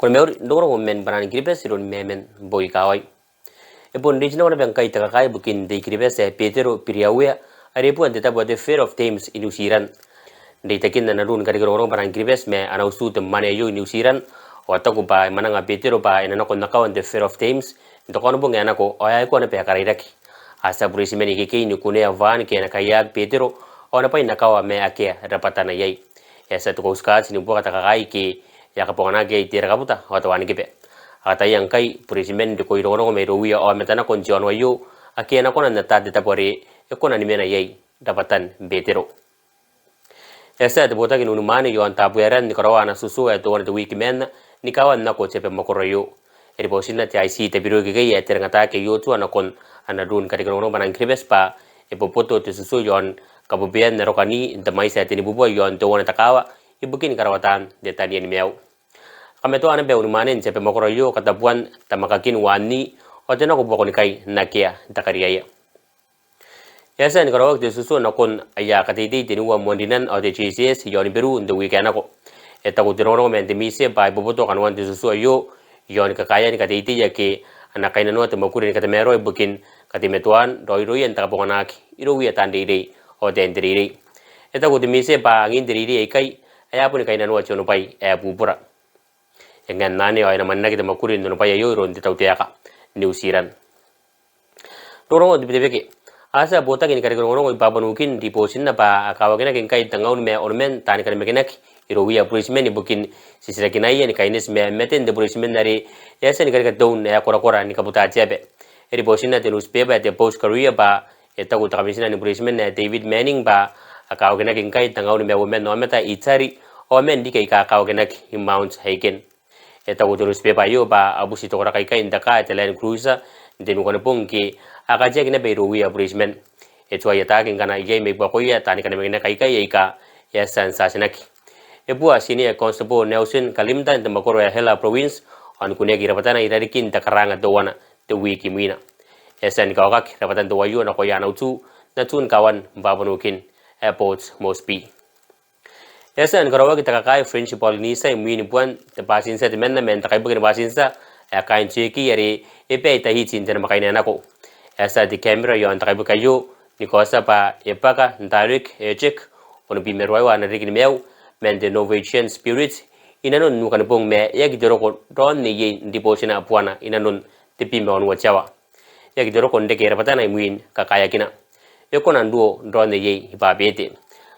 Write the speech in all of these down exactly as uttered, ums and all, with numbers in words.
Ko na mauri, rongorongo man Bwanan Kiribati iroun Memen Boikawai. E bon reitinako naba ngkai te kakae ibukin te I-Kiribati ae Betero Biriawea, are e bua n te tabo ae te Fair of Dams i New Zealand. N reitakin ana ruu ni kareke rongorongo Bwanan Kiribati ma ana utu te mwaane aio i New Zealand, ao a taku bwa e mwananga Betero bwa e na nako n akawa n te Fair of Dams n te Kaonobong ae nako, ao e a aikoa naba ae karairaki. A tia bureitiman ikekei ni kunea vaan ke ana kayak Betero, ao a na bwai n akawa ma akea rabwatana iai. E a tia te Coast Guard ni buoka te kakae ike e a kabonganaki iai te raka buta ao te wanikiba. A kataia ngkai bureitiman n rikoi rongorongo mairouia aomata nako n te aono aio ake a na kona n ataa te tabo are e kona ni mena iai rabwatan Betero. E a tia te botaki n unimwaane iaon Tabuaeran ni karaoa ana tutuo ae teuana te wiiki maanna ni kawa n nako te abamwakoro aio. E ribootinna te I C Tabiru ikekei ae e taringataki aio tua nakon ana ruu ni kareke rongorongo Bwanan Kiribati bwa e boboto te tutuo iaon kabobean arokani n te mwaiti ae tenibubua iaon teuana te kaawa ibukin karawataan te tanian maiu. A kamatoa naba unimwaanen te abamwakoro aio katabuan tamwakakin waani ao te nako buakonikai n akea te kariaia. E a tia ni karaoaki te tutuo nakon aia kateitei teniua moanrinan ao te J C S iaon Beru n te wiiki ae nako. E taku te rongorongo man te MISE bwa e boboto kanoan te tutuo aio iaon kakaean kateitei ake a na kainnanoa te mwakuri ni katamaroa ibukin kateimatoan raoiroian te kabonganaki irouia taan reirei ao taan te reirei. E taku te MISE bwa angin te reirei aikai ae a boni kainnanoa te onobwai ae bubura. E ngae n anne ao e na mwaninaki te mwakuri n onobwai aio iroun te tautaeka New Zealand. Rongorongo n te Betebeke. A tia botaki ni kareke rongorongo i Papua New Guinea n ribootinna bwa a kawakinaki ngkai tengaun ma onoman taani kanamakinaki irouia bureitiman ibukin titirakinaia ni kaineti ma maten te bureitiman are e a tia ni karika te un ae korakora ni kabuta te aba. E ribootinna te newspaper ae te Post Courier bwa e taku te kamitina ni bureitiman ae David Manning bwa a kawakinaki ngkai tengaun ma uoman aomata i Tari, ao man riki aika kawakinaki i Mount Hagen. E taku te newspaper aio bwa a buti te koraki aikai n te kaa ae te Land Cruiser n te Nukanibong ngke a kateaki naba irouia bureitiman. E tuai ataaki ngkana iai mai buakoia taani kanamakinaki aikai aika e a tia n tiatinaki. E bua Senior Constable Nelson Kalimta n te mwakoro ae Hela Province ao ni kuneaki rabwatana i rarikin te karaanga teuana te wiiki imwina. E a tia ni kawakaki rabwatan teuaio nakoia ana utu n atun kaawan Papua New Guinea ae Port Moresby. E a tia ni karaoaki te kakae French Polynesia imwin buan te bwatintia temanna man te kaibuke ni bwatintia ae kaain Turkey are e bae i Tahiti n te namwakaina ae nako. E a tia te camera iaon te kaibuke aio ni kaotia bwa e bwaka n direct aircheck onobwi ma ruaiwa ana ririki ni maiu man te Norwegian Spirit inanon Nukanibong ma e aki te roko raon neiei n ribootina buana inanon tebwi ma onoua te aoa. E aki te roko n reke rabwatana imwin kakaeakina. E kona n ruo raon neiei i Papeete.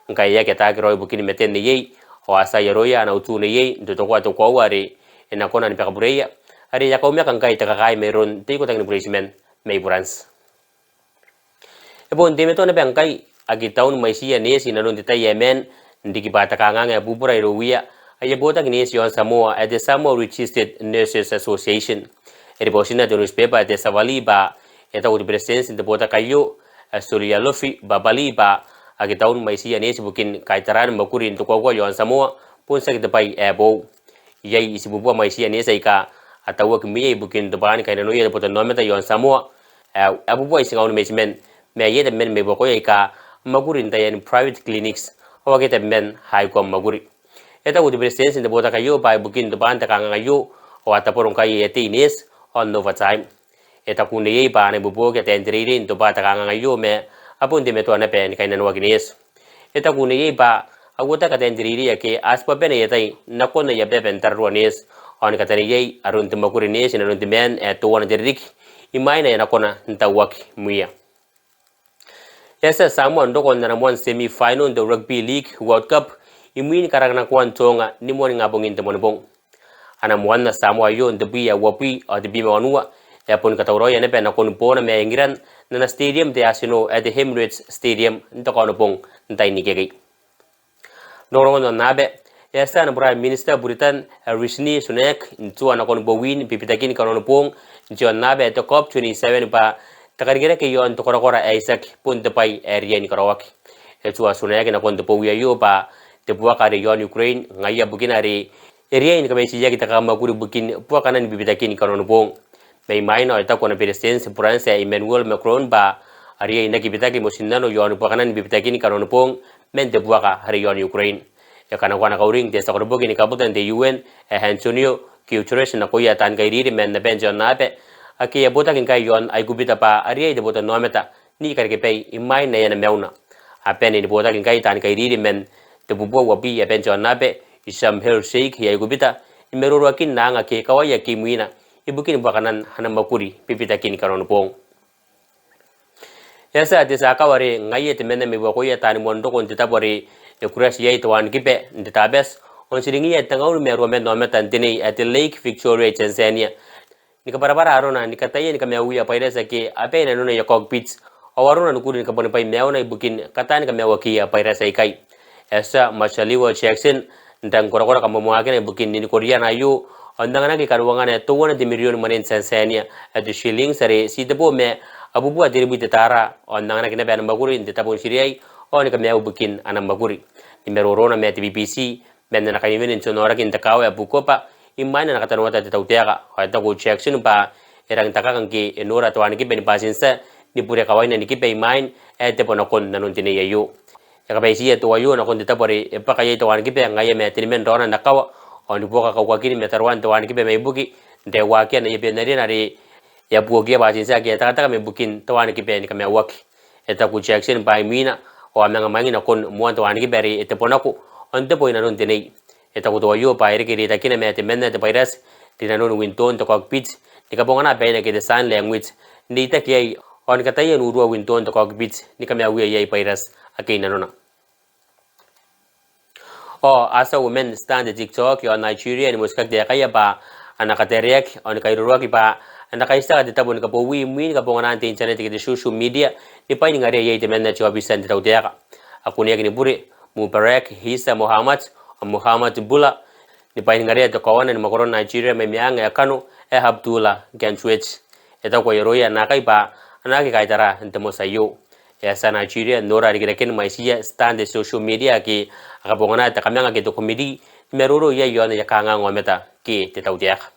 Ngkai e aki ataaki raoi bukin maten neiei, ao a tia aroia ana utu neiei n totokoa te koaua are e na kona ni bakabureia, are e a kaumaka ngkai te kakae mairoun te ikotaki ni bureitiman mai Buranti. E bon teimatoa naba ngkai aki taun mwaitiia neeti inanon te tai ae maan, n riki bwa te kanganga ae bubura irouia aia botaki neeti iaon Samoa ae te Samoa Registered Nurses Association. E ribootinna te newspaper ae te Sawali bwa e taku te beretitenti n te botaki aio ae Suliurefu Papalii bwa aki taun mwaitiia neeti ibukin kaitaraan mwakuri n te kuakua iaon Samoa bon tiaki te bwai ae boou. Iai itibubua mwaitiia neeti aika a tauaki mwiia ibukin tobwaan kainnanoia te botannaomata iaon Samoa ae, ae bubua itingaun ma itiman, ma iai tabeman mai buakoia aika a mwakuri n taian private clinics, ao akea tabeman aika a mwakuri. E taku te beretitenti n te botaki aio bwa ibukin tobwaan te kanganga aio ao a taboro ngkai aia tei neeti ao n overtime. E taku neiei bwa a na ibuobuoki ataein te reirei n tobwa te kanganga aio ma a bon teimatoa naba ni kainnanoaki neeti. E taku neiei bwa a uotaki ataein te reirei ake a tibwa bane aia tai nakon aia baba n tararua neeti ao ni kataneiai aron te mwakuri neeti inanon te maan ae teuana te ririki imwaina ae a na kona n tauaki mwiia. E a tia Samoa n roko n ana moan semi-final n te Rugby League World Cup imwin karanakoan Tonga ni moaningabongin te Moanibong. Ana moanna Samoa aio n tebwi ae uabwi ao tebwi ma onoua, e a boni katauraoia naba nakon boona ma England n ana stadium te Arsenal ae te Emirates Stadium n te Kaonobong n tain ikekei. Rongorongon aonnaba. E a tia ana Prime Minister Buritan ae Rishi Sunak n tua nakon bowin bibitakin kanoan boong n te aonnaba ae te COP twenty-seven bwa te karikirake iaon te korakora ae itiaki bon te bwai ae riai ni karaoaki. E tua Sunak nakon te bowi aio bwa te buaka are iaon Ukraine ngaia bukina are e riai ni kawaekoaki te kamwakuri ibukin buakanan bibitakin kanoan boong. Mai mwaina ao e taku ana beretitenti Buranti ae Emmanuel Macron bwa a riai n aki bitaki motinnano iaon buakanan bibitakin kanoan boong man te buaka are iaon Ukraine. E kanakoa ana kauring te tia koroboki ni kabuta n te U N ae Antonio Guterres nakoia taan kairiri man aban te aonnaba ake a botaki ngkai i aon Aikubita bwa a riai te botannaomata ni karekebai imwain aia namauna. A bane ni botaki ngkai taan kairiri man tebubua uabwi aban te aonnaba i Sharm el Sheikh i Aikubita, ni maroroakin anga ake kawaia ake imwina ibukin buakanan ana mwakuri bibitakin kanoan boong. E a tia te tia akawa are ngaia temanna mai buakoia taani moan roko n te tabo are e kurati iai te wanikiba n te Tabati, ao n tiringiia tengaun ma ruaman aomata n te nei ae te Lake Victoria i Tanzania, ni kabwarabwara arona ni kataia ni kamaiuia bwairati ake a bae inanona aia cockpit, ao arona ni kuri ni kabuanibwai maiuna ibukin kataan kamaiuakiia bwairati aikai. E a tia Majaliwa Jackson n rang korakora kamoamoakina ibukin ninikoreana aio, ao n anganaki kanuangana ae teuana te mirion mwanen Tanzania ae te shillings are titebo ma abubua tenibwi te tara, ao n anganaki naba ana mwakuri n te tabo n tiriai, ao ni kamaiu ibukin ana mwakuri. Ni maroroona ma te B B C, man ana kaiwewene n te aonoraki n te kaawa ae Bukoba imwain ana katanoata te tautaeka, ao e taku Jackson bwa e rangi n takaka ngke e nora te wanikiba ni bwatintia ni bure kawaina ni kiba imwain ae e tebo nakon nanon te nei aio. E kabaitiia te uaio nakon te tabo are e bwaka iai te wanikiba ngaia ma teniman raona n akawa, ao ni buoka kaukakini mataroan te wanikiba mai buki n taiwakiana aia bennarina are e a buokiia bwatintia ake a takataka mai bukin te wanikiba ni kamaiuaki. E taku Jackson bwa imwina ao a manga mwaing nakon moan te wanikiba are e tebo nako, ao n tebo inanon te nei. E taku te uaio bwa e reke reitakina ma temanna te bwairati rinanon wintoon te cockpit, ni kabongana baina ke te sign language n reitaki iai, ao ni kataia n urua wintoon te cockpit ni kamaiuia iai bwairati ake inanona. Ao a tia uoman star n te TikTok i aon Nigeria ni motikaki taekaia bwa a na kataereaki, ao ni kairoroaki bwa a na kaitiaka te tabo ni kabowi imwin kabonganaan te internet ke te social media, ni bwainingarea iai temanna te aobitia n te tautaeka. A kuneaki ni bure Mubarak Isa Muhammad ao Muhammad Bula, ni bwainingarea te kowana ni mwakoron Nigeria mai meang ae Kano ae Abdullah Ganduje. E taku aia roia naakai bwa a na aki kaitara n te moti aio. E a tia Nigeria n nora rikiraken mwaitiia star n te social media ake a kabongana te kamanga ke te komiti ni maroro iai i aon aia kangaanga aomata ke te tautaeka.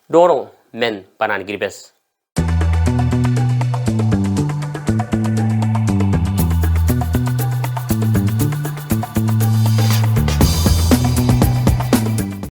Rongorongo man Bwanan Kiribati.